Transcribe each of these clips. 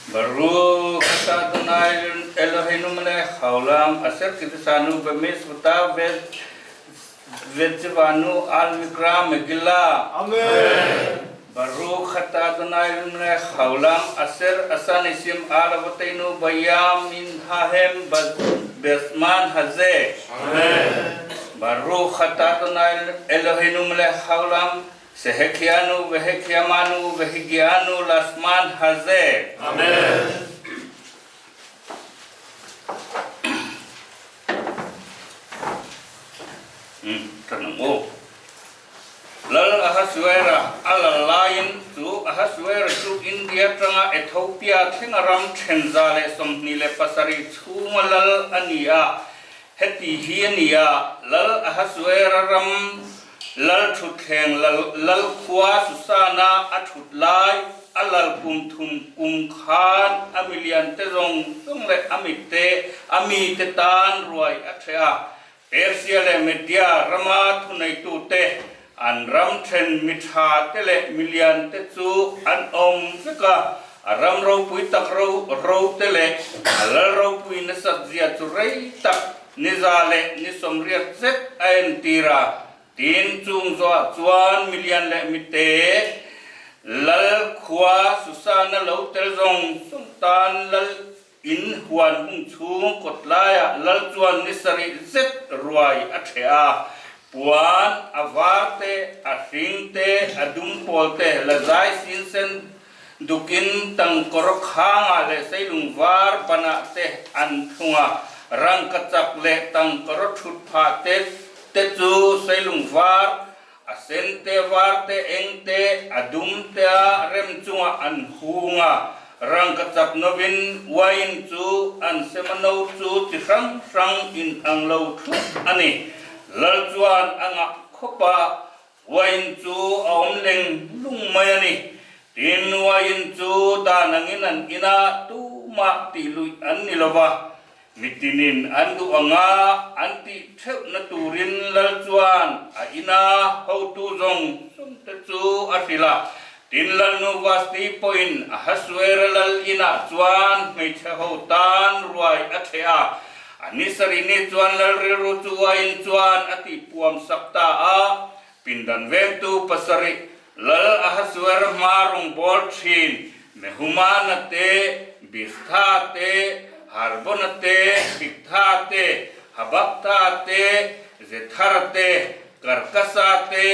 Baruch atah Adonai Eloheinu melech haolam asher kiddushanu b'mitzvotav vetzivanu al mikra megillah. Amen. Baruch atah Adonai melech haolam asher asa nisim al avoteinu bayamim hahem bazman hazeh. Amen. Baruch atah Adonai Eloheinu melech haolam Shehecheyanu vehekeyamanu vehigianu lazman hazeh. Amen. Lal Ahasuera a lal laiin chu Ahasuera chu India tanga Ethiopia thlenga ram 127 chhunga lal a ni a. Heti hi a ni a, Lal Ahasuera ram Lal thutthleng lal khua Susana a thut lai, a lal kum thum kum khan a milian te zawng zawng leh a mitte a mite tan ruai a ṭheh a. Persia leh Media rama thuneitute an ram then mi tha te leh milian te chu an awm vek a, a ram ropui tak ro ro te leh a lal ropui nasat zia chu rei tak Niza leh ni 80 zet a entir a, tin chung zawhah chuan milian leh mite lal khua Susana lo tel zawng zawng tan lal in huan hung chhung kawt laiah lal chuan ni sarih zet ruai a ṭheh a, puan a var te, a hring te, a dum pawl te la zai sin sen Dukin tangkawr khangah leh seilung var banah te an thlung a, rangkachak leh tangkawr thut phah te te chu seilung var, a sen te, var te, eng te, a dum te a rem chungah an hung a, rangkachak novin wine chu an sem a no chu chi hrang hrang in ang lo thlup a ni. Lal chuan a ngah khawp a, Wine chu a awm leng lung mai a ni. Tin, wine chu dan angin an in a, tumah tih luih an ni lo va. Mitinin an duh anga an tih theuhna turin lal chuan a ina hotu zawng zawng te chu a hrilh a. Tin, Lalnu Vasti pawhin Ahasuera lal inah chuan hmeichhe ho tan ruai a theh a. A ni sarih ni chuan lal rilru chu uain chuan a tihpuam sak ta a, pindan vengtu pasarih lal Ahasuera hma rawngbâwl ṭhin Mehumana te, Bistha te, Harbona te, Bigtha te, Habagtha te, Zethara te, Karkasa te,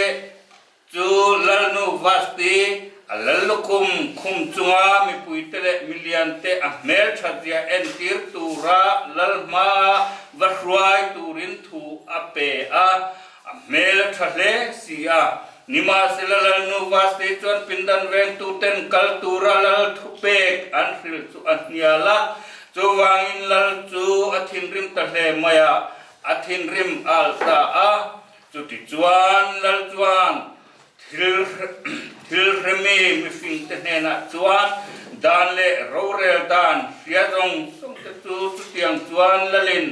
Chu Lalnu Vasti a lal lukhum khum chunga mipuite leh miliante a hmelthatzia entir tura lal hmaa va hruai turin thu a pe a, a hmel a tha hle si a. Nimahsela Lalnu Vasti chuan pindan vengtuten kal tura lal thupek an hrilh chu a hnial a, chuvangin lal chu a thinrim ta hle mai a, a thinrim alh ta a. Chutichuan Lal chuan thil thil hremi mihringte hnenah chuan dan leh rorel dan hria zawng zawngte chu chutiang chuan Lalin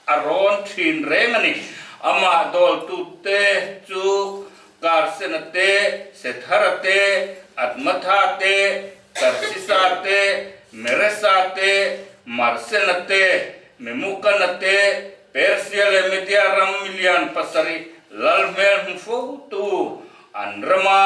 a rawn thin reng a ni. Amah dawltute chu Karsena te, Sethara te, Admatha te, Tarsisa te, Meresa te, Marsena te, Memukana te, Persia leh Media ram milian pasarih lal hmel hmu fo tu an rama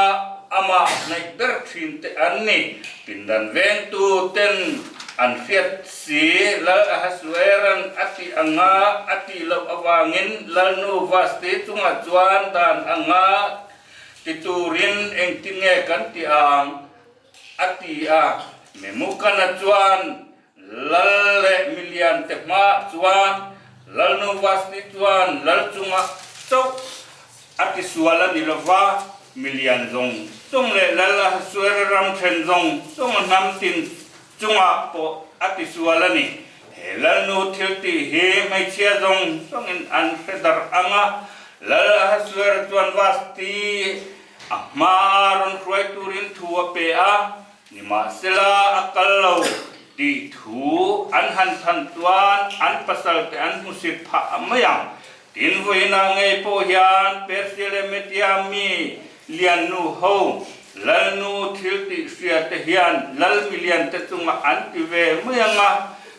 amah hnaih ber thin te an ni. Pindan vengtu ten an hriat si Lal Ahasueran a tih anga a tih loh avangin Lalnu Vasti chungah chuan dan anga ti turin engtin nge kan ti ang a ti a. Memukana chuan Lal leh milian te hmaah chuan Lalnu Vasti chuan lal chungah chauh a tisual a ni lova, milian zawng zawng leh lal Ahasuera ram then zawng zawng a hnam tin chungah pawh a tisual a ni. He Lalnu thil tih hi hmeichhia zawng zawngin an hre darh ang a, Lal Ahasuera chuan Vasti a hmaa rawn hruai turin thu a pe a, Nimahsela a kal lo tih thu an han than chuan an pasalte an hmusit phah mai ang. Tin, vawiinah ngei pawh hian Persia leh Media mi lian nu ho. Lalnu thil tih hria te hian lal milian te chungah an ti ve mai ang a,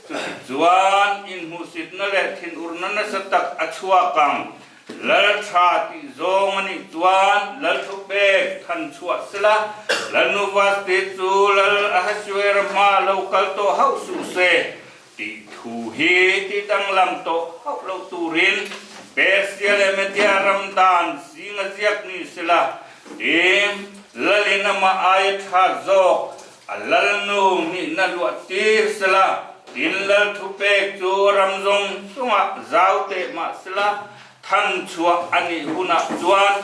chutichuan inhmuhsitna leh thinurna nasa tak a chhuak ang. Lal tha tih zawng a nih chuan lal thu pek than chhuah sela, Lalnu Vasti chu Lal Ahasuera hma lo kal tawh hauh suh se tih thu hi ti danglam tawh hauh lo turin Persia leh Media ram dan zinga ziak ni sela, tin, Lalin amah aia tha zawk a Lalnu nihna luah tir sela, tin Lal thupek chu ram zawng zawngah zau teh mah sela, than chhuah a nih hunah chuan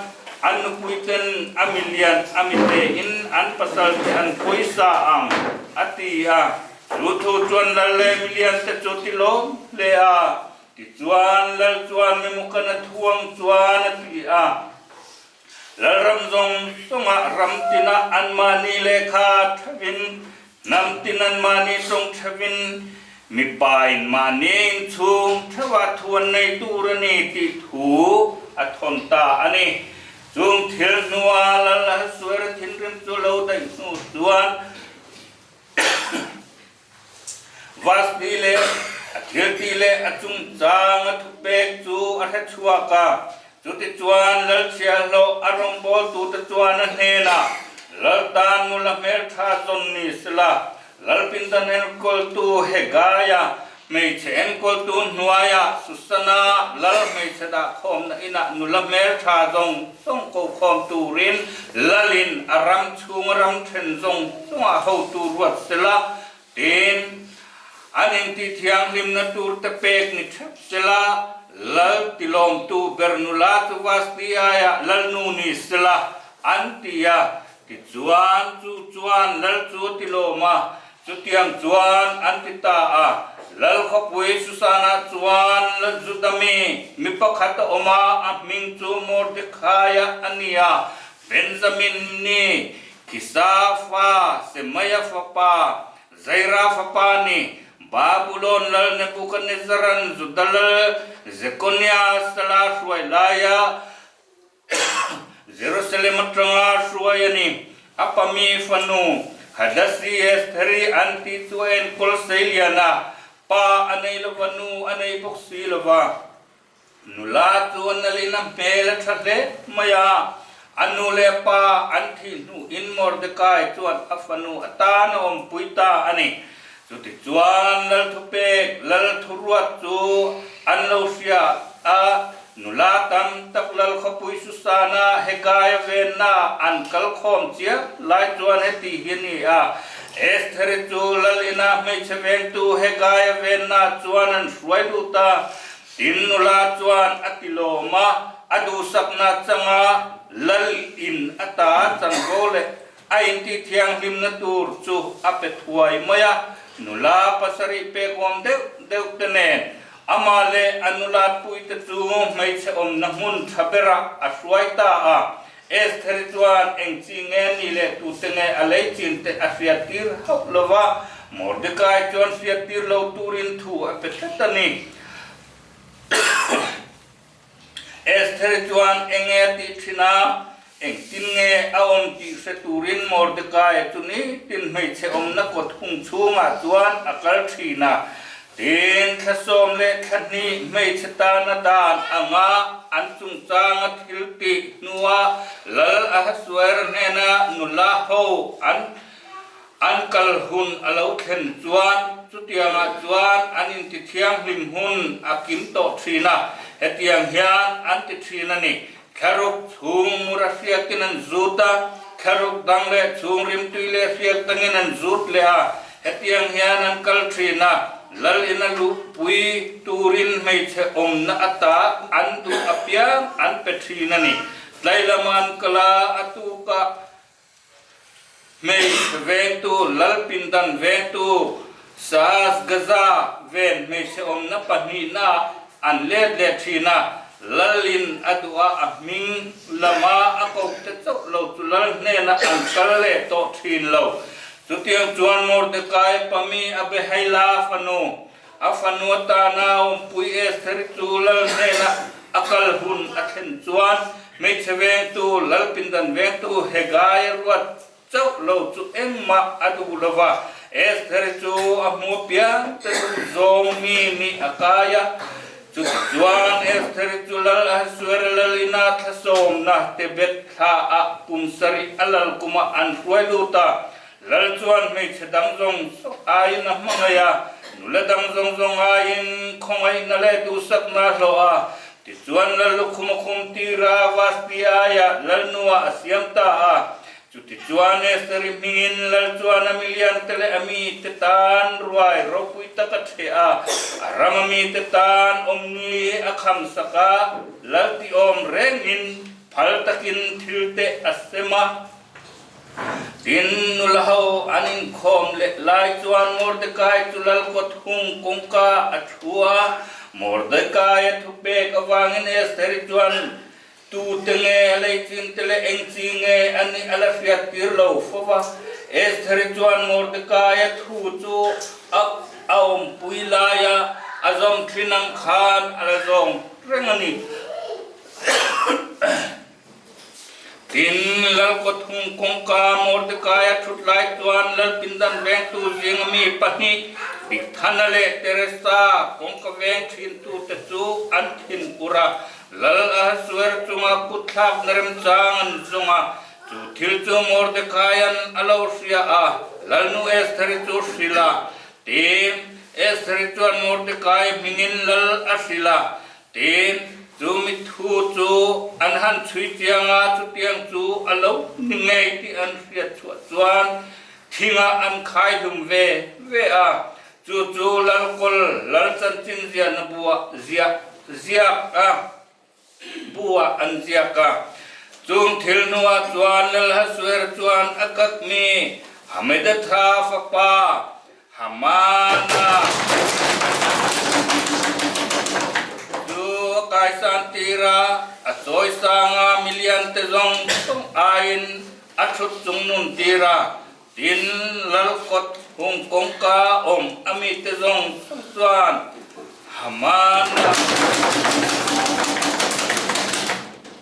an nupuiten a milian a mitein an pasalte an pawisa ang, a ti a. Chu thu chuan Lal leh milian te chu ti lawm hle a, tichuan Lal chuan Memukana thuang chuan a ti a. Lalram zawng zawngah ram tinah anmahni lehkha theuhin, hnam tin anmahni tawng theuhin, mipain mahni inchhung theuhah thu an nei tur a ni tih thu a thawn ta a ni. Chung thil hnuah Lal Ahasuera thinrim chu lo daih hnu chuan, Vasti leh a thiltih leh a chungchang a thupek chu a hre chhuak a. Chutichuan Lalchhiahhlawh a rawngbawltute chuan a hnenah, Laltan nula hmeltha zawn ni sela, Lalpindan enkawltu Hegaia Hmeichhe enkawltu hnuaiah Susana lal hmeichhe dahkhawmna inah nula hmeltha zawng zawng kokhawm turin lalin a ram chhunga ram then zawng zawngah hotu ruat sela, tin, an intihthianghlimna turte pek ni theuh sela, lal tilawmtu ber nula chu Vasti aiah lalnu ni sela, an ti a. Tichuan, chu chuan lal chu a tilawm a, Chutiang chuan an ti ta a, Lal khawpui Susanah chuan Juda mi mi pakhat a awm a, a hming chu Mordekhaia a ni a, Benjamin ni Kisa fa, Semaia fapa, Zaira fapa ni, Babulon lal Nebukanezaran Juda lal Jekonia sala hruai laia Jerusalem atanga hruai a ni. A pami fanu Hadasi Estheri an tih chu a enkawl sei lian a, pa a nei lova nu a nei bawk si lova. Nula chu a nalin a hmel a tha hle mai a, a nu leh pa an thih hnuin Mordekai chuan a fanu atan a awmpui ta a ni. Chutichuan Lal thupek, Lal thuruat chu an lo hria a, nula tam tak Lal khawpui Susana Hegai a venna an kal khawm chiah lai chuan heti hi a ni a, Estheri chu Lal ina hmeichhe vengtu Hegai a venna chuan an hruai lut a, tin nula chuan a ti lawm a, a duhsakna changa Lal in ata chanvo leh A intihthianghlimna tur chu a pe thuai mai a, nula pasarih pek awm deuh deuh te nen amah leh a nulatpuite chu hmeichhe awmna hmun tha berah a hruai ta a. Estheri chuan eng chi nge ni leh tute nge a lei chin te a hriattir hauh lo va, Mordekai chuan hriattir lo turin thu a pe tlat a ni. Esther chuan eng nge a tih thin a, engtin nge a awm tih hre turin Mordekaia chu nitin hmeichhe awmna kawt hung chhungah chuan a kal thin a. Tin, thla sawm leh thla hnih hmeichhe tana dan anga an chungchanga thil tih hnuah Lal Ahasuera hnena nula ho an An kal hun a lo thlen chuan chutiangah chuan an intithianghlim hun a kim tawh thin a, hetiang hian an ti thin a ni. Thlaruk chhung mura hriakin an zut a, thlaruk dang leh chhung rimtui leh hriak dangin an zut leh a, hetiang hian an kal thin a, lal ina luhpui turin hmeichhe awmna ata an duh apiang an pe thin a ni. Tlai lama an kal a, a tukah Hmeichhe vengtu, Lalpindan vengtu, Saas Gaza ven hmeichhe awmna pahnihna an let leh thin a, Lalin a duh a, a hming lama a koh te chauh lo chu Lal hnenah an kal leh tawh thin lo. Chutiang chuan Mordekai pami Abihaila fanu, A fanu atana awmpui Esther chu lal hnenah a kal hun a thlen chuan. Hmeichhe vengtu, Lalpindan vengtu Hegai ruat chauh lo chu engmah a duh lo va. Estheri chu a hmu apiang te duh zawng mi nih a kai a. Chutichuan Estheri chu Lal Ahasuera lal ina thlasawmna te bet thla ah kum sarih a lal kumah an hruai lut a. Lal chuan hmeichhe dang zawng zawng aiin a hmangaih a, nula dang zawng zawng aiin khawngaihna leh duhsakna a hlawh a. Tichuan Lal lukhum a khum tir a, Vasti aiah Lalnua a siam ta a. Chutichuan Esther-i hmingin Lal chuan a miliante leh a mite tan ruai ropui tak a ṭheh a, a rama mite tan awmni a khamsak a, Lal tiawm rengin phal takin thil te a sem a. Tin, nula ho an inkhawm leh lai chuan Mordekai chu lal kawt hung kawngka a thu a. Mordekai a thupek avangin Estheri chuan tute nge a leichin te leh eng chi nge a nih a la hriat tir lo fo va. Estheri chuan Mordekai a thu chu a awmpui laia a zawm thin ang khan a la zawm reng a ni. Tin, Lalkawthung kawngka Mordekaia thut lai chuan Lalpindan vengtu zinga mi pahnih, Bigthana leh Teresa kawngka veng thintute chu an thin ur a, Lal Ahasuer chunga kutthlakna remchang an zawng a. Chu thil chu Mordekaia'n a lo hria a, Lalnu Estheri chu hrilh a. Tin, Estheri chuan Mordekai hmingin Lal a hrilh a, Tin, chu mithu chu an han chhui chiang a, chutiang chu a lo ni ngei tih an hriat chhuah chuan thingah an khai hlum ve ve a. Chu chu Lalkawl Lal chanchin ziahna buah ziah ziak a, buah an ziak a. Chung thil hnuah chuan Lalhasuer chuan a kakmi Hamedatha fapa Hamana chu a kaisan tir a, a chawi sang a, milian te zawng zawng aiin a thut chung nun tir a, tin Lalkawt hung kawngka awm a mite zawng zawng chuan Hamana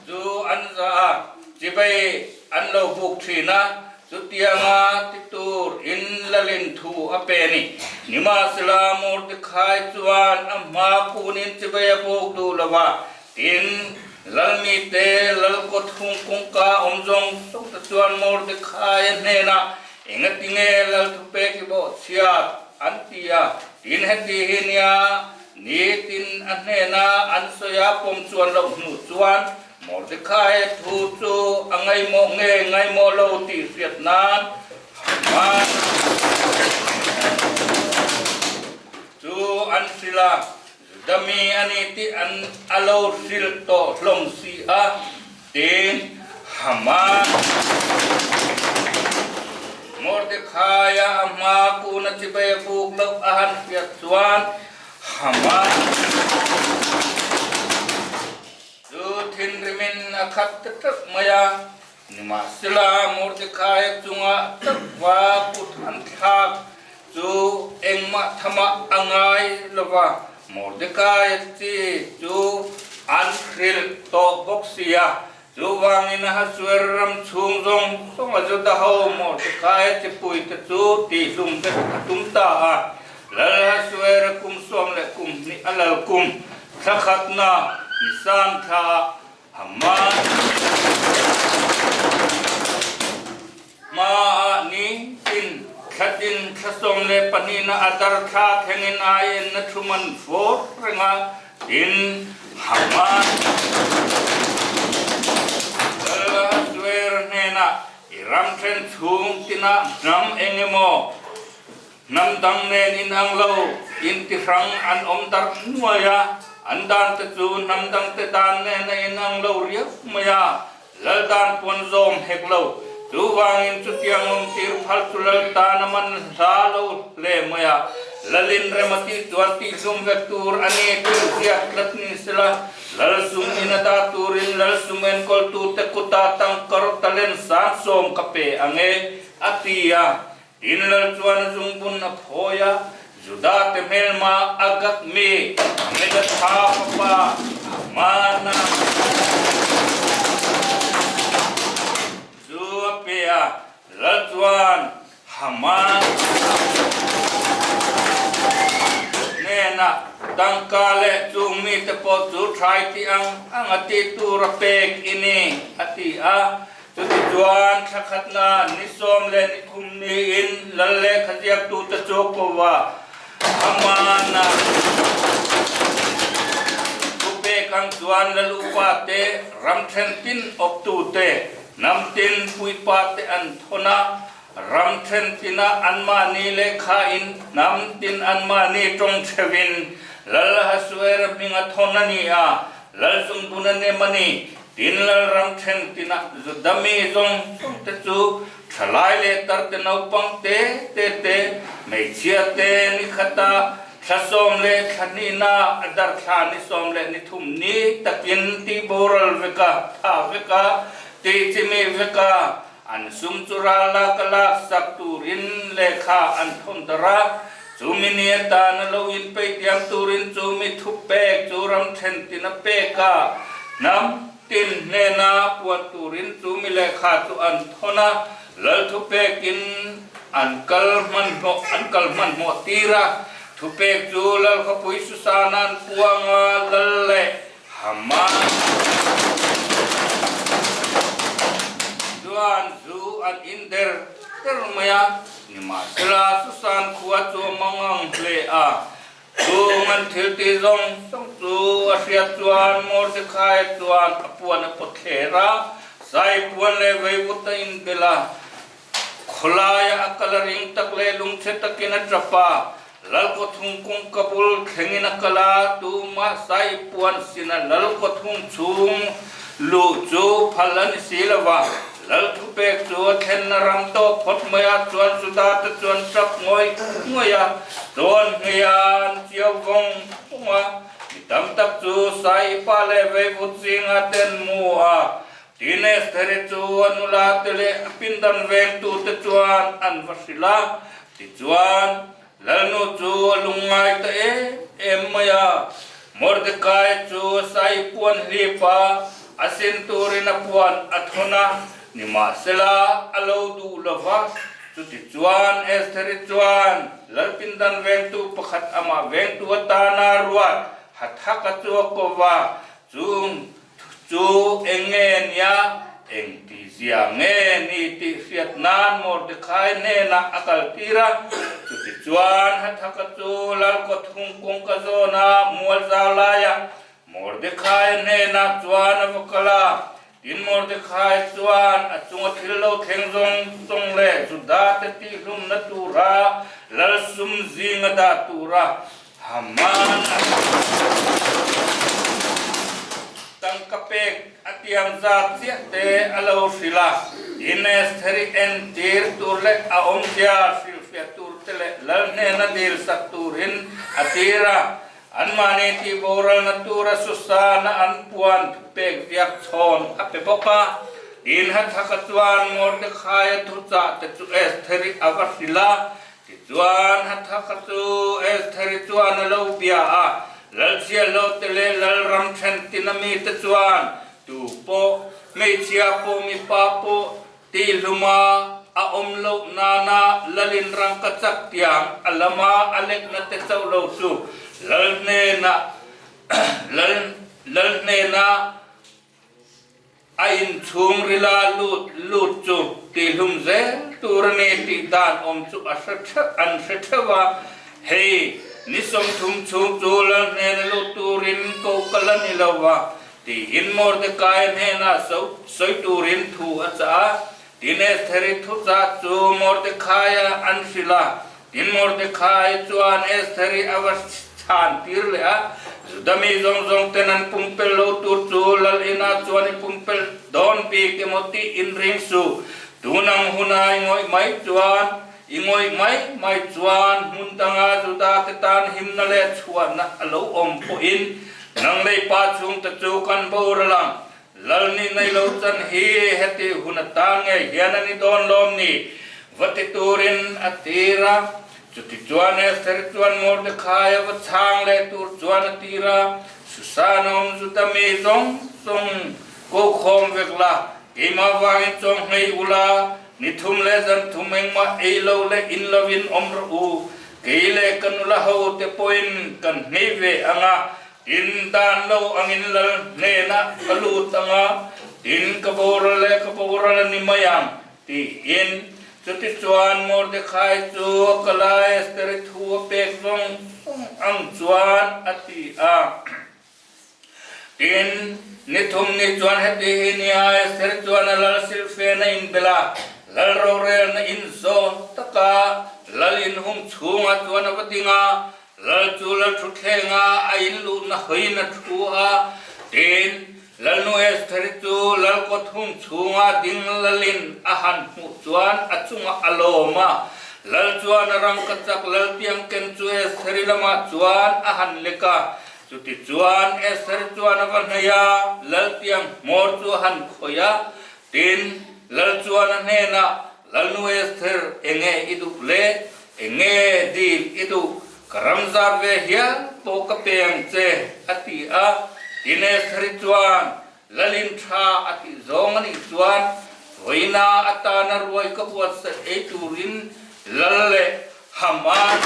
chu an zah a, chibai an lo buk thin a. Chutianga ti tur in lalin thu a pe ni. Nimahsela Mordecai chuan a hma kunin chibai a buk duh lo va, tin, Lalmite Lalkawthung kawngka awm zawng zawng te chuan Mordecai a hnenah, Engatinge Lal thupek i bawhchhiat? an ti a. Tin, heti hi nia nitin a hnena an sawi a pawm chuan loh hnu chuan Mordecai thu chu a ngaihmawh nge ngaihmawh lo tih hriat nan Haman chu an hrilh a, Juda mi a ni tih an a lo hrilh tawh hlawm si a, tiin Haman Mordecai-a a hma kun a chibai a buk loh a han hriat chuan Haman Chu thinrimin a khat ta teuh mai a, nimahsela Mordekaia chunga chauhva kut han thlak chu engmah thamah a ngai lo va, Mordekaia chi chu an hrilh tawh bawk si a. Chuvangin Ahasuer ram chhung zawng zawnga Juda ho Mordekaia chipuite chu tihhlum vek a tum ta a. Lal Ahasuera kum 12 a lal kum thla khatna Nisan thlaah Haman hmaah ni tin thla tin thla 12na Adar thla thlengin aienna thum an fawr reng a, tin Haman Lal Ahasuera hnenah i ram then chhung tinah hnam eng emaw Hnam dang nen inang lo intihrang an awm darh nuai a, an dan te chu hnam dang te dan nen a inang lo riau mai a, lal dan pawn zawm hek lo. Chuvangin chutiang awm tir phal chu lal tan a man hla lo hle mai a, lalin rem a tih chuan tihhlum vek tur a ni tih ziak tlat ni sela, lal sum in a dah turin lal sum enkawltute kuta tangkar talent 70,000 ka pe ang e, a ti a. Tin lal chuan a zungbun a phawi a, Juda te hmelma Agag mi Hamedatha fapa Hamana. pe a, Lal chuan Haman hnenah tangka leh chung mite pawh chu thai tih ang ang a tih tur a pek i ni, a ti a. Chutichuan thla khatna ni 13 niin Lal lehkha ziaktute chu ko va, Haman-a thupek ang chuan Lal upa te, ram then tin awptute, hnam tin puipa te an thawn a, Ram then tinah anmahni lehkhain hnam tin anmahni tawng chhevin Lal Ahasuera hming a thawn a ni a, Lal zungbun a nem a ni. Tin, Lal ram then tinah Juda mi zawng zawng te chu thalai leh tar te naupang te te te, hmeichhia te ni khata thla sawm leh thla hnihna a dar thla ni sawm leh ni thum ni takin tihboral veka tha veka tihchimih veka An sum chu ral lak a lak sak turin lehkha an thawn darh a, chumi ni atana lo inpeih diam turin chumi thupek chu ram then tin a pek a, hnam tin hnena puan turin chumi lehkha chu an thawn a, lal thupekin an kal hmanhmawh an kal hmanhmawh tir a, thupek chu lal khawpui Susana an puang a, lal leh Haman chuan zu an in der der mai a, nimahsela Susan khua chu a mangang hle a. Chung an thil tih zawng zawng chu a hriat chuan Mordecai chuan a puan a pawt thler a, sai puan leh veivut a inbel a. Khawlaia a kal a ring tak leh lungchhe takin a tap a, Lalkawthung kawngka bul thlengin a kal a, tumah sai puan sina Lalkawthung chhung luh chu phal a ni si lo va. Lal thupek chu a thlenna ram tawh phawt mai a, chuan Juda te chuan tap ngawih ngawih a, chuan hmeiah an chiau vawng vawng a, mi tam tak chu sai ipa leh veivut zinga ten mu a, Tin, Estheri chu a nula te leh a pindan vengtute chuan an va hrilh a. Tichuan, Lalnu chu a lungngai ta em em mai a. Mordekai chu a sai puan hlip a, a sin turin a puan a thawn a, nimahsela a lo duh lo va. Chutichuan, Estheri chuan lal pindan vengtu pakhat amah vengtu atana ruat Hathaka chu a ko va, Chung Chu eng nge nia, eng ti zia nge ni tih hriat nan Mordecai hnenah a kal tir a. Chutichuan Hathaka chu Lalkawthung kawngka zawna mual zau laiah Mordecai hnenah chuan a va kal a. Tin, Mordecai chuan a chunga thil lo thleng zawng zawng leh Juda te tihhlumna tura lal sum zinga dah tura Haman a tangka pek a tiam zat chiah te a lo hrilh a, tin Estheri entir tur leh a awmzia hrilhfiah tur te leh lal hnena dil sak turin a tir a, anmahni tih boralna tura Susana an puan thupek ziak chhawn a pe bawk a. Tin Hathaka chuan Mordekhaia thuchah te chu Estheri a va hrilh a, Tichuan, Hathaka chu Estheri chuan a lo bia a, Lalchhiahlo te leh Lalram then tina mite chuan tu pawh, hmeichhia pawh mipa pawh tihluma a awm loh nana Lalin rangkachak tiang a lama a lekna te chauh lo chu Lal hnenah Lal Lal hnenah A inchhung rila lut lut chu tihlum zel tur a ni tih dan awm chu a hre theuh an hre theuh a, hei ni 30 chhung chu lal hnena lut turin ko kal a ni lo va, tiin Mordecai hnenah sawi turin thu a chah a. Tin Estheri thuchah chu Mordecai-a an hrilh a, tin Mordecai chuan Estheri a va chhan tir leh a, Juda mi zawng zawng ten an pumpelh lo tur chu lal inah chuan i pumpelh dawn bik emaw tih inring suh, tun ang huna i ngawih mai chuan, i ngawih mai mai chuan hmun danga Juda te tan himna leh chhuahna a lo awm pawhin nang lei pa chhungte chu kan boral ang. Lal ni nei lo chan hi heti hun atan ngei hian a ni dawn lawm ni? Va ti turin a tir a. Chuti chuan Esther chuan Mordecai a va chhang leh tur chuan a tir a, Susan a awm Juda mi zawng zawng ko khawm vek la, keimah vangin chawnghmei ula. Ni thum leh zan thum engmah ei lo leh in lovin awm rawh u, kei leh ka nula ho te pawhin kan nghei ve ang a, tin dan lo angin lal hnenah ka lut ang a, tin ka boral leh ka boral a ni mai ang, tiin. Chutichuan Mordecai chu a kal a, Esther-i thu a pek zawng zawng ang chuan a ti a. Tin, ni thum ni chuan heti hi nia Esther chuan a lal silfen a inbel a, lal rorelna in zawn taka lal inhung chhungah chuan a va ding a, lal chu lal thutthlengah a inluhna hawiin a thu a. Tin, Lalnu Esther chu lal kawthung chhunga ding lalin a han hmuh chuan a chungah a lawm a, lal chuan a rangkachak lal tiang ken chu Estheri lamah chuan a han lek a. Chutichuan Esther chuan a va hnaih a, lal tiang hmawr chu a han khawih a, tin, lal chuan a hnenah, Lalnu Esther, enge i duh le? Enge dil i duh? Ka ram zat ve hial pawh ka pe ang che, a ti a. Tin, Esther-i chuan, Lalin tha a tih zawng a nih chuan, vawiina atana ruai ka buatsaih ei turin lal leh Haman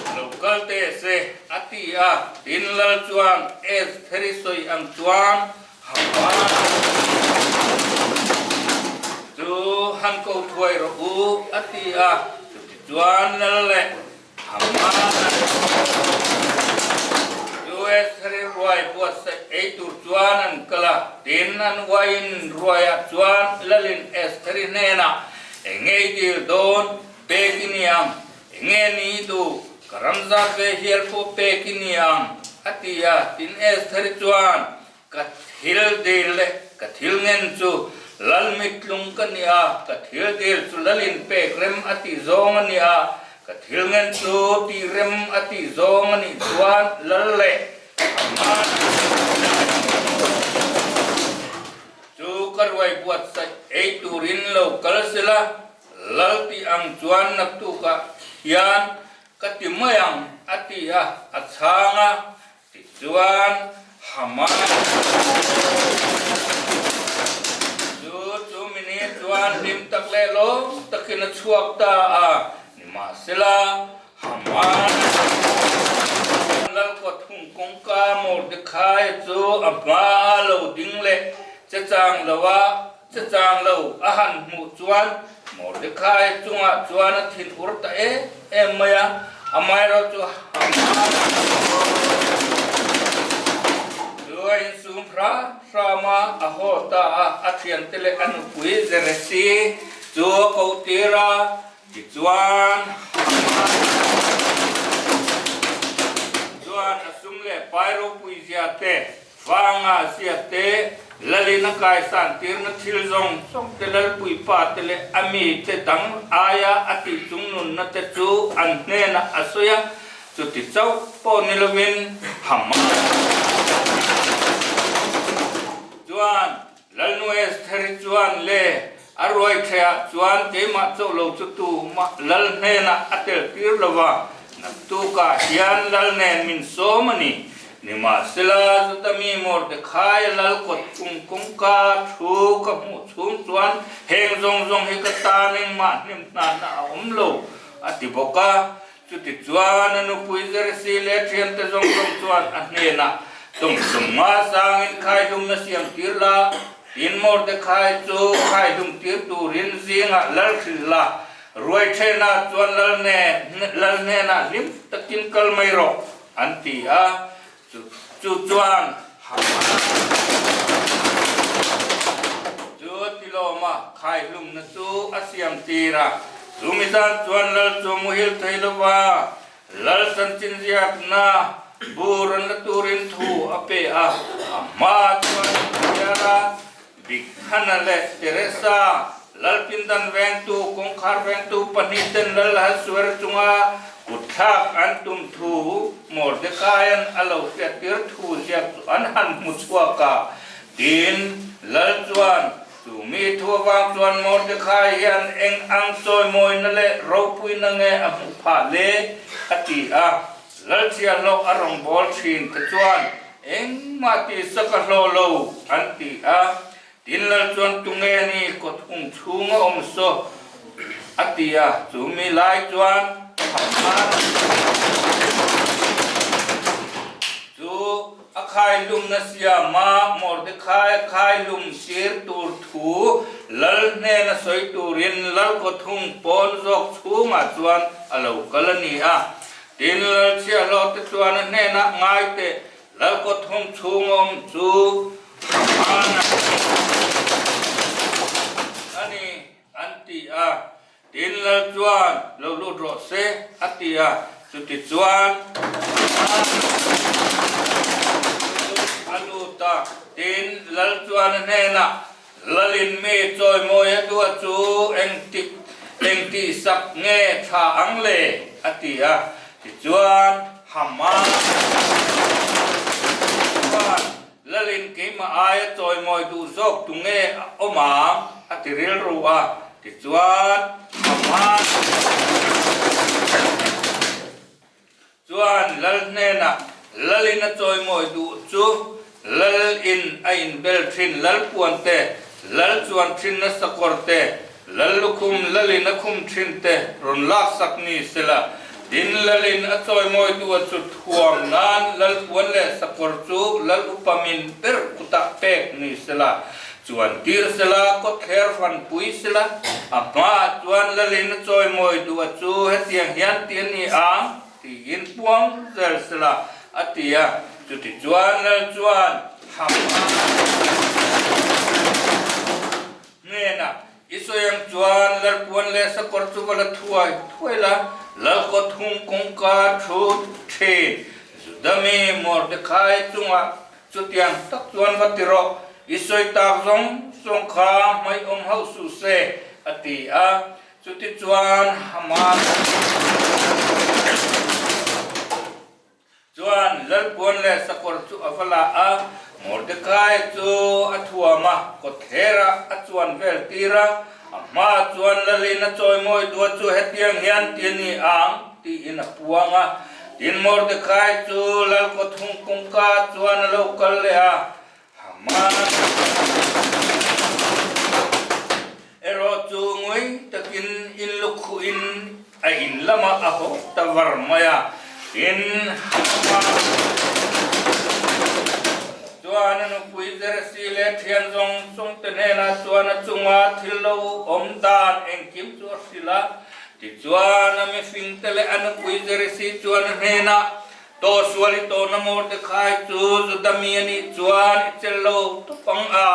a lo kal teh se, a ti a. Tin, lal chuan Estheri sawi ang chuan Haman chu han ko thuai rawh u, a ti a. Chutichuan lal leh Haman chu Estheri ruai buatsaih ei tur chuan an kal a. Tin, an uaiin ruaiah chuan lalin Estheri hnenah, Enge i dil dawn? Pek i ni ang. Enge ni i duh? Ka ram zat ve hial pawh pek i ni ang, a ti a. Tin, Estheri chuan, Ka thil dil leh ka thil ngen chu lal mittlung ka ni a, ka thil dil chu lalin pek rem a tih zawng a ni a, ka thil ngen chu tih rem a tih zawng a nih chuan lal leh Haman chu ka ruai buatsaih ei turin lo kal sela, lal tih ang chuan naktukah hian ka ti mai ang a ti a, a chhang a. Tichuan, Haman chu chu mini chuan hlim tak leh lawm takin a chhuak ta a. Nimahsela, Haman lalkawthung kawngka Mordecai chu a hmaah lo ding leh che chang lo a, che chang lo a han hmuh chuan Mordecai chungah chuan a thin ur ta em em mai a, amaherawhchu Haman chu a insum hram hram a, a haw ta a, a thiante leh a nupui Zeresi chu a koh tir a, tichuan Haman chuan a sum leh pai ropui zia te Vanga ziat te, Lalin a kaisan tirna thil zawng zawng te, Lalpuipa te leh a mi te dang aia a tih chung nunna te chu an hnenah a sawi a, chuti chauh pawh ni lovin Haman chuan Lalnu Estheri chuan le a ruai theiah chuan keimah chauh lo chu tumah Lal hnenah a tel tir lo va, naktukah hian Lal nen min sawm a ni. Nimahsela, chuta mi Mordecai Lal kawt chung kawngka thu ka hmuh chhung chuan heng zawng zawng hi ka tan engmah hnem hnanna a awm lo, a ti bawk a. Chutichuan a nupui Zeresi leh thiante zawng zawng chuan a hnenah, Tumtum nga sangin khaihlumna siam tir la, tin Mordecai chu khaihlum tir turin zingah lal hrilh la, ruai thenah chuan lal lal hnenah hlim takin kal mai rawh, an ti a. Chu chuan Haman chu a ti lawm a, khaihlumna chu a siam tir a. Chu mizan chuan lal chu a muhil thei lo va, lal chanchin ziakna bur an la turin thu a pe a. A hma chuan a chhiar a, Bigthana leh Teresa, lal pindan vengtu, kawngkhar vengtu pahnihten lal Ahasuer chunga kutthlak an tum thu Mordecaia'n a lo hriattir thu ziak chu an han hmu chhuak a. Tin, lal chuan, Chu mi thu avang chuan Mordecai hian eng ang chawimawina leh ropuina nge a hmuh phah le? a ti a. Lal chiahhlawh a rawngbâwl ṭhin te chuan engmah tihsak a hlawh lo an ti a. Tin lal chuan tunge ni kawt hung chhunga awm saw a ti a, chu mi lai chuan Haman chu a khailumna siama Mordecai a khailum tir tur thu lal hnena sawi turin lal kawt hung pawn zawk chhungah chuan a lo kal a ni a. Tin lal chhiahhlawh te chuan a hnenah ngai teh Lal kawthum chhung awm chu Haman a ni an ti a, tin Lal chuan lo lut rawh se a ti a, chuti chuan Haman chu a lut a, tin Lal chuan a hnenah, Lalin mi chawimawi a duah chu engtik engtih sak nge tha ang le? a ti a. Tichuan, Haman chuan, Lalin keimah aia chawimawi duh zawk tu nge a awm ang? a ti rilru a. Tichuan, Haman Chuan Lal hnenah Lalin a chawimawi duh chu Lal in a inbel thin Lal puan te, Lal chuan thin a sakawr te, Lal lukhum Lalin a khum thin te rawn laksak ni sela, tin Lalin a chawimawi duh a chu thuam nan Lal puan leh sakawr chu Lal upa min ber kutah pek ni sela, chuan tir sela, kawtthler fanpui sela, a hmaah chuan Lalin a chawimawi duh a chu hetiang hian ti a ni ang tiin puang zel sela a ti a. Chuti chuan Lal chuan Hamha hnenah, I sawi ang chuan Lal puan leh sakawr chu va la thuai thuai la, Lal kawt hung kawngka thu thin Judami Mordecai chungah Chutiang tak chuan va ti rawh, i sawi tak zawng zawng kha hmai awm hauh suh se, a ti a. Chutichuan Haman chuan Lalpuan leh sakawr chu a va la a, Mordecai chu a thuam a, kawtthlerah a chuan vel tir a, a hmaah chuan Lalin a chawimawi dua chu hetiang hian ti a ni ang, tiin a puang a. Tin, Mordecai chu lal kawthung kawngka chuan a lo kal leh a, Haman erawh chu ngawi takin in lukhuhin a in lamah a haw ta var mai a. Tin, Haman chuan a nupui Zeresi leh thian zawng zawngte hnenah chuan a chunga thil lo awm dan engkim chu a hrilh a. Tichuan, a mihringte leh a nupui Zeresi chuan a hnenah, Tawh sual i tawhna Mordecai chu Juda mi a nih chuan i chelh lo tawp ang a,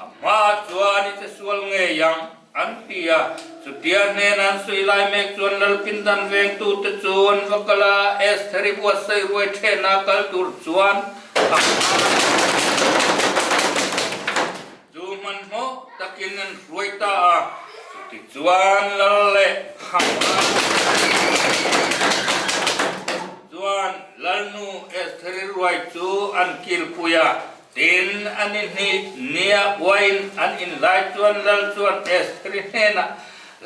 a hmaah chuan i che sual ngei ang, an ti a. Chutia hnena an sawi lai mek chuan lal pindan vengtute chu an va kal a, Estheri buatsaih ruai ṭhehna kal tur chuan a Chu hmanhmawh takin an hruai ta a, chutichuan lal leh Haman chuan Lalnu Estheri ruai chu an kilpui a. Tin, a ni hnih nia uain an inlai chuan lal chuan Estheri hnenah,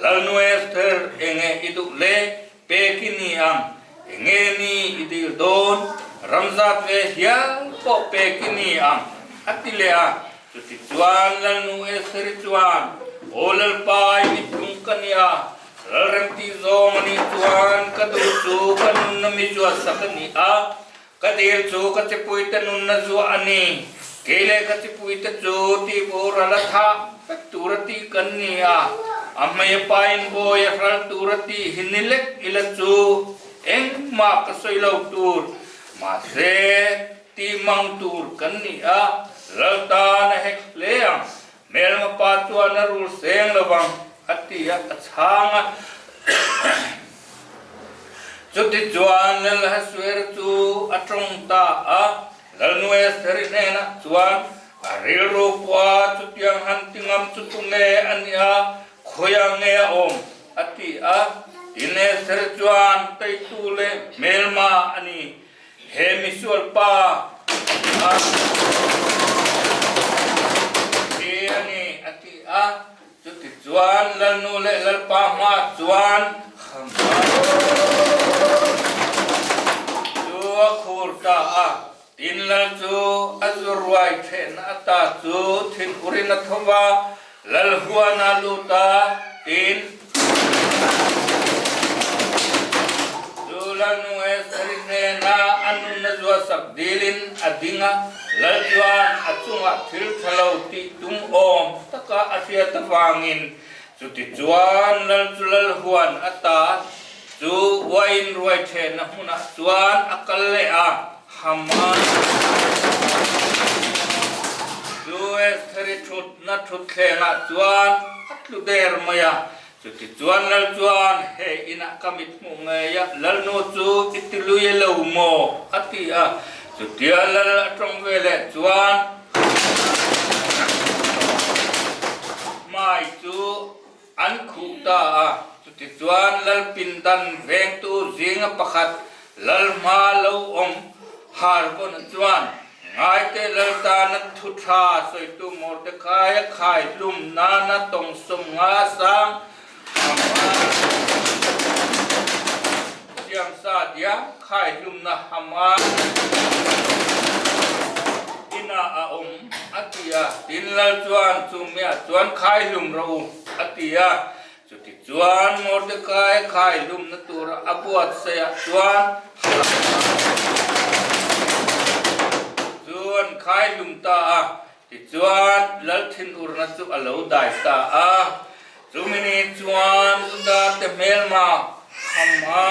Lalnu Esther, enge i duh le? Pek i ni ang, enge ni i dil dawn? Ramzat ve hial pawh pek i ni ang, a ti leh a. Chutichuan Lalnu Estheri chuan, Aw Lalpa, i mithlung ka nia, lalremtih zawng a nih chuan ka duh chu ka nunna mi zuahsak a ni a, ka dil chu ka chipuite nunna zuah a ni. Kei leh ka chipuite chu tihboral a thah vek tur a tih kan ni a, a hmei a pain bawi a hral tur a tih hi ni lek ila chu engmah ka sawi lo tur. Mahse, Tih mang tur kan ni a, lal tan a hek hle ang, hmelma pa chuan a rul seng lo vang, a ti a, a chhang a. Chutichuan Lal Ahasuera chu a tawng ta a, Lalnu Estheri hnenah chuan, A rilru pawha chutiang han ti ngam chu tunge a nih a, khawiah nge a awm? a ti a. Tin, Estheri chuan, Teitu leh hmelma a ni. He misual pa a hi a ni a ti a, chutichuan Lalnu leh Lalpa hmaah chuan chu a khur ta a. Tin lal chu a zu ruai ṭhehna ata chu thinur in a tho va, lal huan a lut a, tin, Chu lalnu Estheri hnena a nunna zuasak dilin a ding a, lal chuan a chungah thil ṭha lo tih tum awm taka a hriat avangin Chutichuan lal chu lal huan ata chu uain ruai ṭhehna hmunah chuan a kal leh a, Haman chu Estheri ṭhutna ṭhutthlengah chuan a tlu der mai a. Chutichuan lal chuan, He inah ka mit hmuh ngei a, lalnu chu i ti lui lo maw? a ti a. Chutia lal a ṭawng ve leh chuan, Hmai chu an khuh ta a, chutichuan Lalpindan vengtu zinga pakhat Lalhma lo awm Harbona chuan, Ngaite Lal tana thu tha sawitu Mordekaia khai hlum nana tawngsawm nga sang Haman siamsa diam khai hlumna Haman inah a awm a ti a. Tin Lal chuan chu miah chuan khai hlum rawh u a ti a. Chutichuan Mordekai khai hlumna tura a buatsaihah chuan chu an khai hlum ta a. Tichuan, Lal thinurna chu a lo dai ta a. Chumi ni chuan Juda te hmelma Hama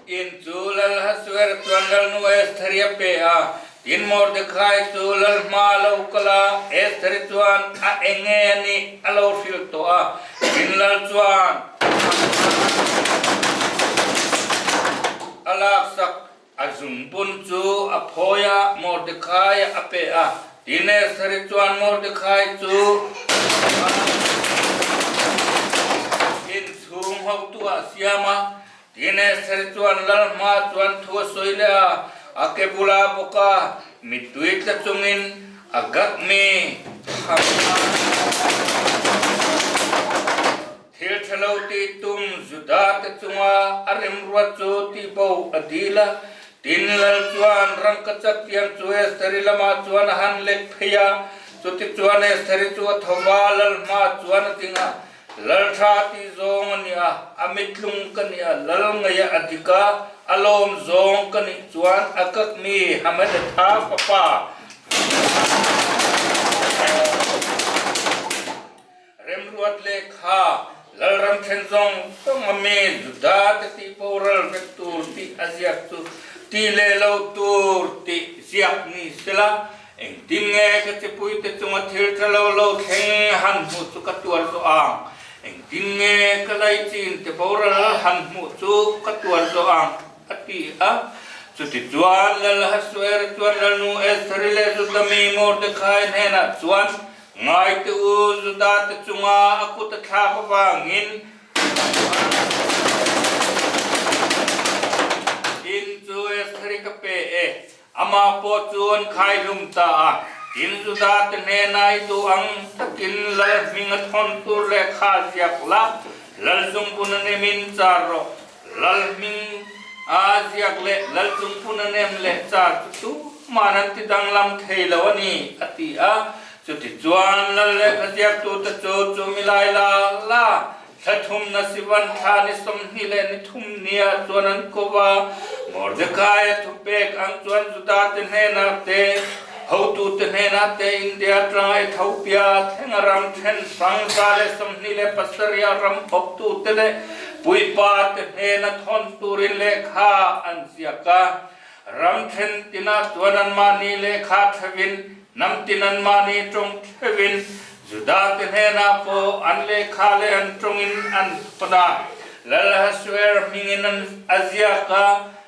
in chu Lal Hasuer chuan Lalnu Estheri a pe a. Tin, Mordekai chu Lal hma a lo kal a, Estheri chuan a enge a nih a lo hrilh tawh a. Tin, Lal chuan a laksak A zungbun chu a phawi a, Mordecai a pe a. Tin, Estheri chuan Mordecai chu inchhung hotu ah a siam a. Tin, Estheri chuan lal hma chuan thu a sawi leh a, a ke bula bawk a, mittui tla chungin a gak mi Haman. Thil ṭha lo tih tum Juda te chunga a remruat chu tihbo a dil a. Tin, lal chuan rangkachak tiang chu Estheri lamah chuan a han lek phei a. Chutichuan Estheri chu a tho va, lal hmaah chuan a ding a. Lal ṭha tih zawng a ni a, a mitlung ka ni a, lal ngei a dik a, a lawm zawng ka nih chuan a kakmi Hamedatha fapa Remruat lehkha, Lalram then zawng zawng a mi Juda te tih boral vek tur tih a ziak chu ti leh lo tur tih ziak ni sela, engtin nge ka chipui te chunga thil tha lo lo thleng han hmuh chu ka tuar zawh ang? Engtin nge ka laichin te boral han hmuh chu ka tuar zawh ang? a ti a. Chutichuan Lal Ahasuera chuan Lalnu Estheri leh Juda mi Mordecai hnenah chuan, Ngaite u, Juda te chunga a kut a thlak avangin in chu Estheri ka pe e, amah pawh chu an khai hlum ta a. Tin, Juda te hnena i duh ang takin lal hming a thawn tur lehkha ziak la, lal zungbun a nemin char rawh. Lal hming a ziak leh lal chungphun a nem leh char chu tuman an ti danglam thei lo a ni, a ti a. Chutichuan lal lehkha ziaktute chu chumi lai la la thla thumna Sivan thla ni 20 leh ni thum nia chuan an ko va. Mordecai-a thupek ang chuan Juda-te hnenah te, hotute hnenah te India atanga Ethiopia thlenga ram then hrang 127 a ram awptute leh Puipa te hnena thawn turin lehkha an ziak a, ram then tinah chuan anmahni lehkha theuhin, hnam tin anmahni tawng theuhin, Juda te hnenah pawh an lehkha leh an tawngin an thawn a. Lal Ahasuer hmingin an a ziak a,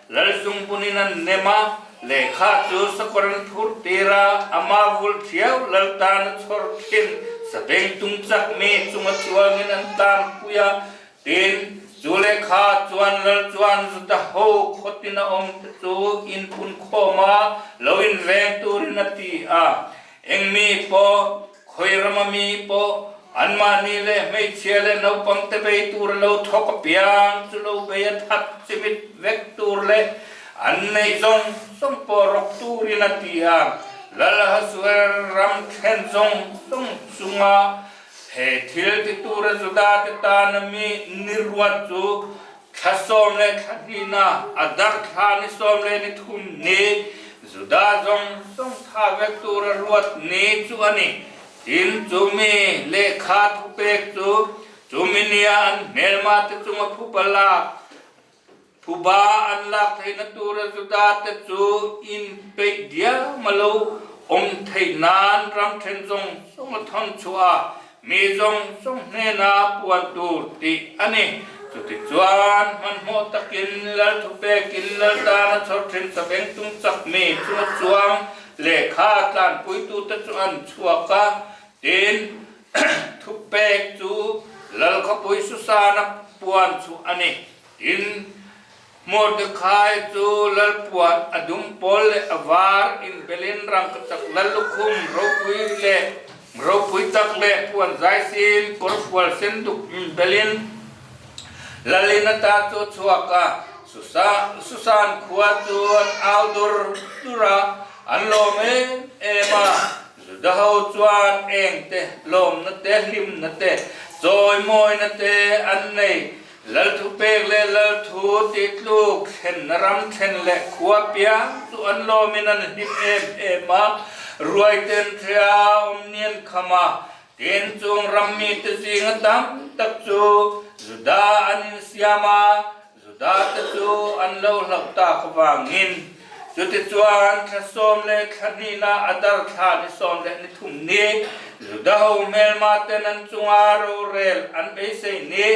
Lal zungbunin an nem a, lehkha chu sakawr an phur tir a, ama vul thiau Lal tan a chhawr thin, sabeng tung chak mi chunga chuangin an tanpui a, Tin, chu lehkha chuan lal chuan Juda ho khawtin a awm te chu in phun khawm a, lo inveng turin a ti a. Eng mi pawh, khawi rama mi pawh, anmahni leh hmeichhia leh naupang te bei tur a lo thawk apiang chu lo bei a that chimit vek tur leh. An neih zawng zawng pawh rawk turin a ti a, Lal Ahasuer ram then zawng zawng chunga he thil ti tura Judate tana mi ni ruat chu thla 12 Adar thla ni 13 ni Juda zawng zawng tha vek tura ruat ni chu a ni. Tin, chumi lehkha thupek chu chumi nia an hmelmate chunga phupa lak Phuba an lak theihna tura Judate chu inpeih diam a lo awm theih nan ram then zawng zawng a thawn chhuah a, mi zawng zawng hnena puan tur tih a ni. Chutichuan, hmanhmawh takin Lal thupekin Lal tana chhawr thin sabengtung chak mi chu a chuang lehkha tlanpuitute chu an chhuak a, tin, thupek chu Lal khawpui Susana puan chu a ni. Tin, Mordecai chu lal puan a dum pawl leh a var inbelin rangkachak lal lukhum ropui leh ropui tak leh puan zaisin kawrfual sen duk inbelin lal in ata chu a chhuak a. Susan khua chu an au dur dur a, an lawm em em a. Juda ho chuan eng te, lawmna te, hlimna te, chawimawina te an nei. Lal thupek leh lal thu tih tluk thlenna ram thlen leh khua piang chu an lawmin an hlim em em a, ruai ten hria awm nian kham a, tin chung ram mite zinga tam tak chu Juda an insiam a, Juda te chu an lo hlauh tak avangin chutichuan thla 12 Adar thla ni 13 ni Juda ho hmelma ten an chunga rorel an beisei ni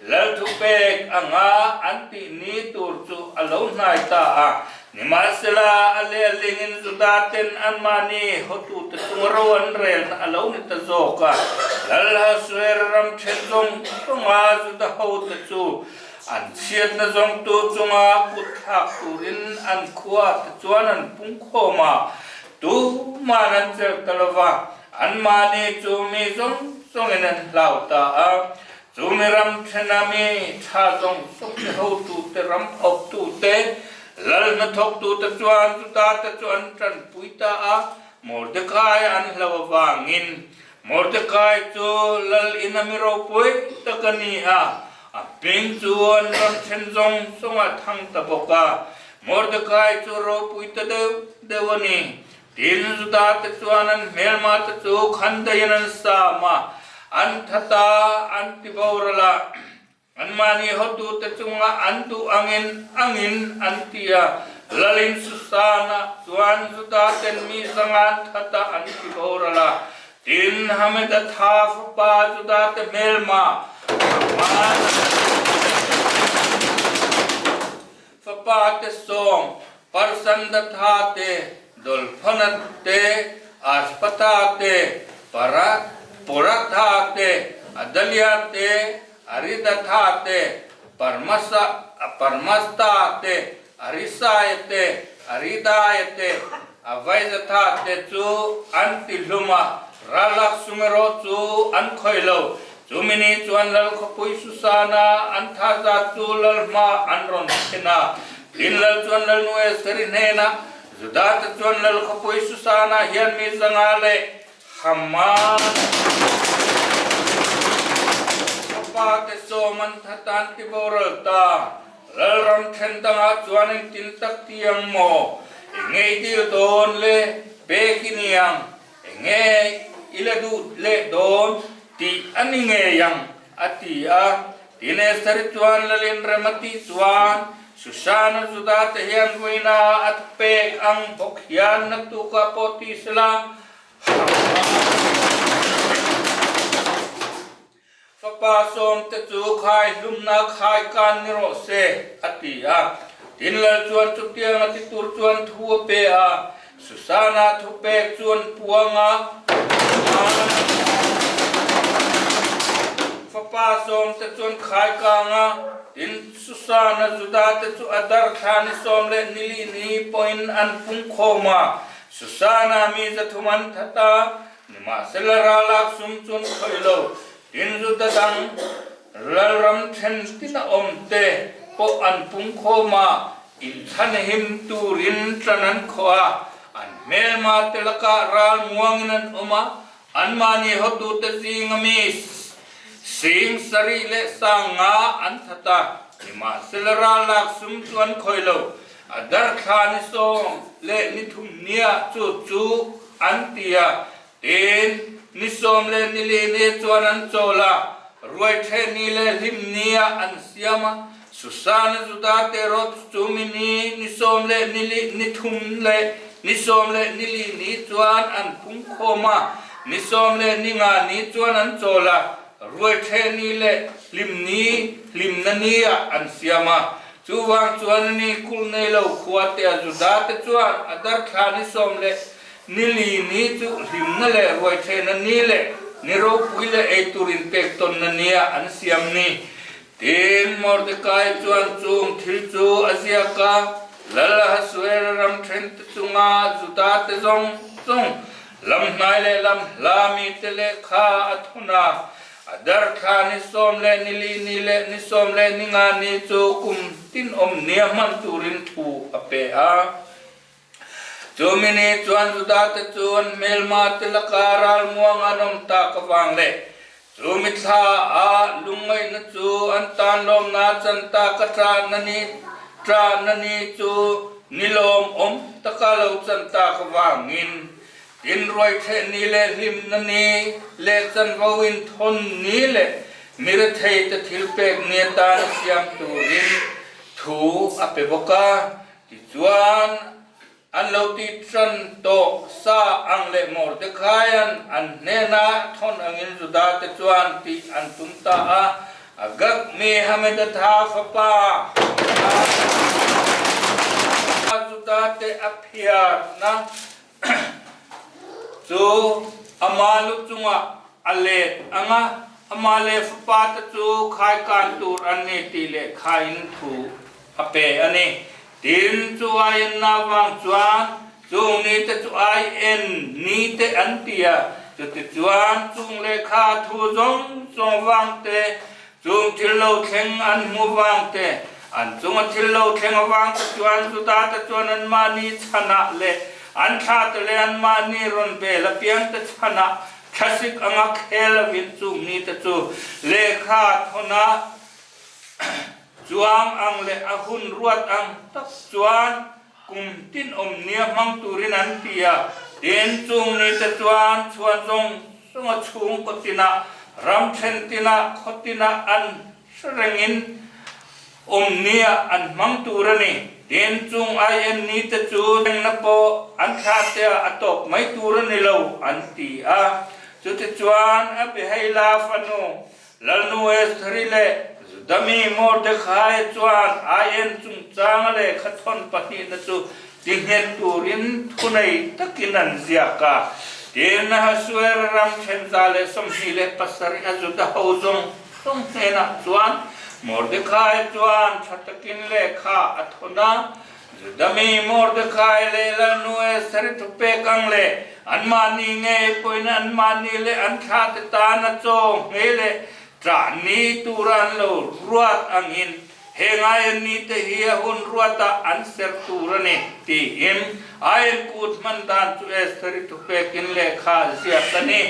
Lal thupek anga an tih ni tur chu a lo hnai ta a. Nimahsela a lehlingin Juda ten anmahni hotute chunga ro an relna a lo ni ta zawk a. Lal Hasuer ram then zawng zawnga Juda hote chu An chhiatna zawngtu chunga kut thlak turin an khua te chuan an pung khawm a, tuman an chelh ta lo va, anmahni chu mi zawng zawngin an hlau ta a. Chu mi ram thena mi tha zawng zawng te hotute, ram awptute, lal hnathawktute chuan Judate chu an tanpui ta a, Mordekai an hlau avangin Mordekai chu lal ina mi ropui tak a ni a, a hming chu an ram then zawng zawng a thang ta bawk a. Mordekai chu ropui ta deuh deuh a ni. Tin, Judate chuan an hmelma te chu khandaiin an sam a, an that a, an ti boral a. Anmahni hotute chunga an duh angin angin an ti a, Lalin Susana chuan Judaten mi zangan thata an ti boral a. Tin, Hamedatha fapa Judate hmelma Hamana fapa te sawm, Parsandatha te, Dolphana te, Aspatha te, Poratha te, Adalia te, Aridatha te, Parmasta te, Arisaia te, Aridaia te, Avaizatha te chu an ti hlum a, ralak sum erawh chu an khawih lo. Chumi ni chuan Lal khawpui Susana an tha zat chu Lal hma an rawn thlen a. Tin, Lal chuan Lalnu Estheri hnenah, Juda te chuan Lal khawpui Susana hian mi zanga leh Haman fapa te sawm an that an ti boral ta. Lalram then dangah chuan engtin tak ti ang maw? Enge i dil dawn le pek i ni ang? Enge i la duh leh dawn tih a ni ngei ang, a ti a. Tin, Esther-i chuan Lalin rem a tih chuan Susan-a Juda te hian vawiina a thupek ang bawk hian naktukah pawh ti sela, Fapa sawmte chu khai hlumna khai kan ni rawh se, a ti a. Tin, Lal chuan chutiang a ti tur chuan thu a pe a. Susana thupek chu an puang a, Fapa sawmte chu an khai kang a. Tin, Susana Judate chu a darthla ni sawm leh nili ni pawhin an pung khawm a. Susana mi 300 an that a, nimahsela ralak sum chu an khawih lo. Tin, Juda dang lalram then tin a awm te pawh an pung khawm a. Inchhanhim turin tan an khawh a, an hmelma te lakah ral muangin an awm a, anmahni hotute zinga mi sing sarih leh sang nga an that a, nimahsela ral lak sum chu an khawih lo. A darthla ni 13 nia chu chu an ti a, Tin, ni 14 ni chuan an chawl a, ruaitheh ni leh hlim nia an siam a. Susana Juda te rawt chu mi ni ni 13 leh ni 14 ni chuan an pung khawm a, ni 15 ni chuan an chawl a, ruaitheh ni leh hlim ni hlimna nia an siam a. Chuvang chuan a ni kulh nei lo khua te a Juda te chuan a darthla ni sawm leh Ni li ni chu hlimna leh ruaithehna ni leh ni ropui leh eitur inpek tawnna nia an siam ni. Tin, Mordekai chuan chung thil chu a ziak a, Lal Ahasuera ram thente chunga Juda te zawng zawng, lam hnai leh lam hla mite lehkha a thawn a, a darthla ni 14 ni leh ni 15 ni chu kum tin awm nia hman turin thu a pe a. Chumi ni chuan Judate chu an hmelma te laka ralmuang an awm tak avang leh chumi thla a lungngaihna chu an tan lawmna chan tak a ṭahna ni ṭahna ni chu ni lawmawm taka lo chan tak avangin tin ruaitheh ni leh hlimna ni leh chanvo inthawn ni leh mi retheite thilpek ni atan siam turin thu a pe bawk a. Tichuan, an lo ti tan tawh sa ang leh Mordecaia'n an hnena thawn angin Judate chuan tih an tum ta a, Agag mi Hamedatha fapa Judate a phiarna chu ama lu chungah a let ang a, amah leh fapate chu khaikan tur an ni tih lehkhain thu a pe a ni. Tin, chu aienna avang chuan chung nite chu aien nite an ti a, chutichuan chung lehkha thu zawng zawng vang te, chung thil lo thleng an hmu vang te, an chunga thil lo thleng avang te chuan Judate chuan anmahni chhanah leh an thlate leh anmahni rawn bel apiangte chhanah thlasik anga khel avin chung nite chu lehkha thawn a Chuang ang leh a hun ruat ang tak chuan kum tin awm nia hmang turin an ti a, tin chung ni te chuan chhuan zawng zawng a chhungkaw tinah, ram then tinah, khaw tinah an hre rengin awm nia an hmang tur a ni. Tin chung IN ni te chu rengna pawh an thlah te ah a tawp mai tur a ni lo an ti a. Chutichuan Abihaila fanu Lalnu Estheri leh Juda mi Mordecai chuan aien chungchanga lehkha thawn pahnihna chu tinghet turin thunei takin an ziak a. Tin, Ahasuera ram 127 a Juda ho zawng zawng hnenah chuan Mordecai chuan tha takin lehkha a thawn a. Juda mi Mordecai leh Lalnu Estheri thupek ang leh anmahni ngei pawhin anmahni leh an thlate tana chaw nghei leh ṭah ni tura an lo ruat angin heng aien nite hi a hun ruatah an serh tur a ni, tiin aien kut hman dan chu Estheri thupekin lehkha a ziak a ni.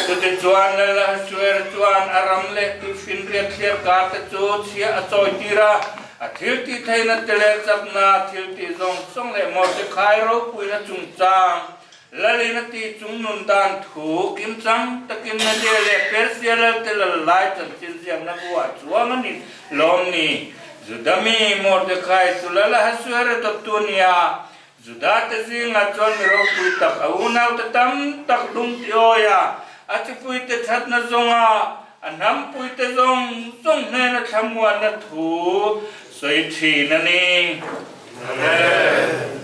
Chutichuan Lal Ahasuer chuan a ram leh tuifinriat thliarkar te chu chhia a chawitir a, A thil tih theihna te leh chakna thil tih zawng zawng leh Mordecai ropuina chungchang, Lalin a tih chung nun dan thu kimchang takin Media leh Persia lal te lal lai chanchin ziakna buah chuang a ni lawm ni. Juda mi Mordecai chu lal Ahasuerus dawttu nia Juda te zingah chuan mi ropui tak a unaute tam tak lung ti awi a, a chipuite thatna zawnga a hnampuite zawng zawng hnena thlamuanna thu sawi thin a ni. Amen.